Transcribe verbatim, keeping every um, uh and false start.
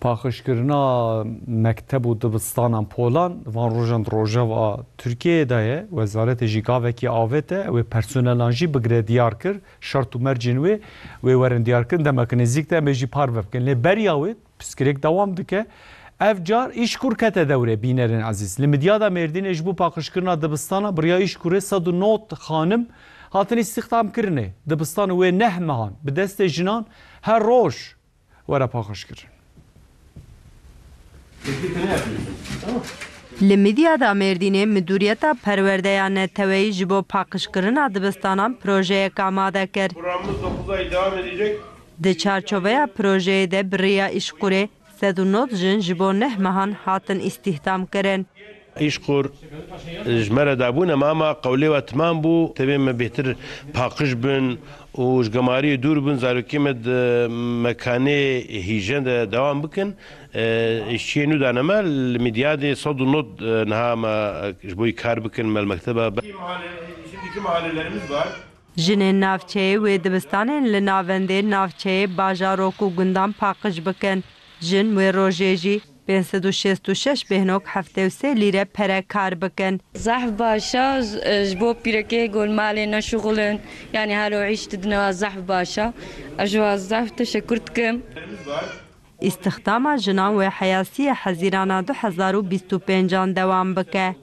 Paqijkirina mekteb û dibistanan polan van rojan di rojeva Tirkiyeyê de ye. Wezarete jî gavekî avête, wê personelan jî bigire diyar kir, şert û mercên wê, wê werin diyar kirin, demeke nêzîk de em ê jî parve bikin. Lê beriya wê pirsgirêk dewam dike. Ev car Îşkur kete dewrê bînerên ezîz. Li Midyada Mêrdînê ji bo paqijkirina dibistana bi riya Îşkurê sed û nod xanim hatin îstîxdamkirinê. Dibistan wê neh mehan bi destê jinan her roj were paqijkirin. Li Midyada Mêrdînê Midûriyeta Perwerdeya Neteweyî ji bo paqijkirina dibistanan projeyek amade kir. Programımız dokuz ay devam edecek. Di çarçoveya projeyê de bi riya Îşqûrê sed û nod jin ji bo neh mehan hatin îstîhdam kirin. Îşqûr ji me re dabûne me ama qewlê we timam bû. Tevê me bêhtir paqij bin û ji gemariyê dûr bin, zarokê me di mekanê hîjen de dewam bikin. Îşçiyê nû dane me li Midyadê sed û nod niha me ji bo wî kar bikin, me li mekteba be. Şimdiki mahallelerimiz var. Jinên navçeyê wê dibistanên li navendê navçeyê, bajarok û gundan paqij bikin. Jin wê rojê jî pênc sed û şêst û şeş bêhnok heftê û sê lîre pere kar bikin. Zehf baş e, ji bo pîrekê ku li malê neşixulin, yanî halo îş didine we zehf baş e. Ez ji we zehf teşekur dikim. Îstixdama jinan wê heyasiyê Hezîrana du hezar û bîst û pêncan dewam bike.